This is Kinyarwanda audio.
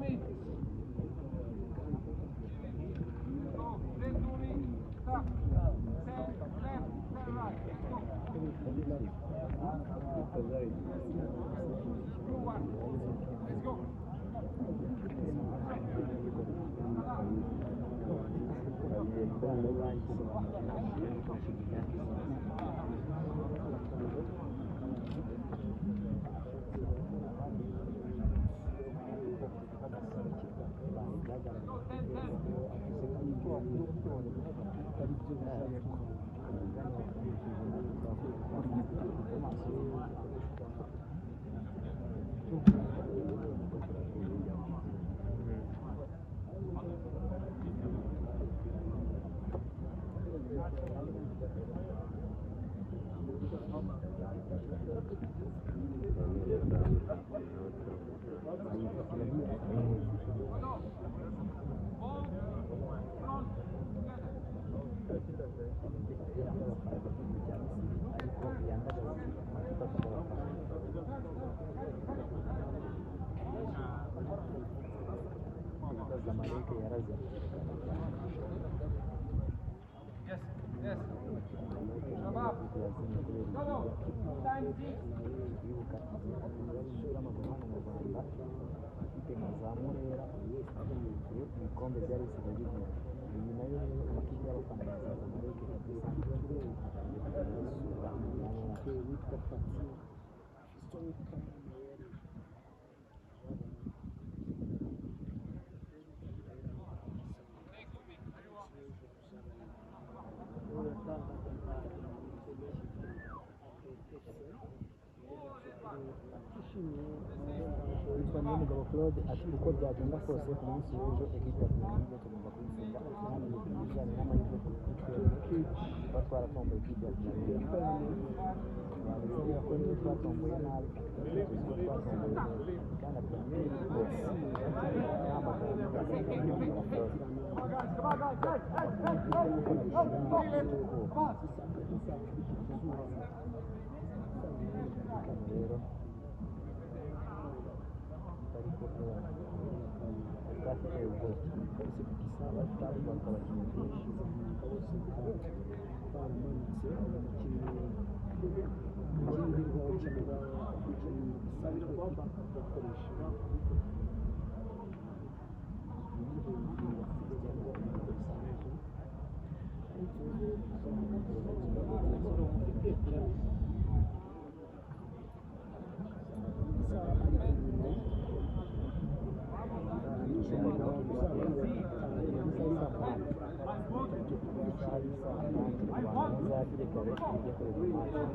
me. Go, left to me. Stop. 10 left, 10 right. Let's go. 2 1. Let's go. Go 10 10. Ball front together. Yes, yes. Shabab. Go, go. Time 6. Ibikombe byari bisigaye bigoye, iyi nayo amakipe y'abafana ya Zamalek kabisa witwa Fati Fiston Mayele. Witwa Niyomugabo Claude ati uko byagenda kose ku munsi w'ejo ekipe ya Pyramide tugomba kuyitsinda, kandi ni ibijyanye n'amahirwe kuri twebwe kuba twaratomboye ikipe ya Pyramide. Kubera ko niyo twatomboye nabi tuzi ko twatomboye neza, kandi Pyramide rwose yahamagara Niyomugabo Claude. Come on, guys. Come on, guys. Hey, hey, hey, hey. Hey, come on. Rero ariko staff iteye ubwoba bafite abakinnyi benshi. Baramanutse abakinnyi bakoresha. Isaha y'isaa 8 u Rwanda muzakire kare tujye kureba match.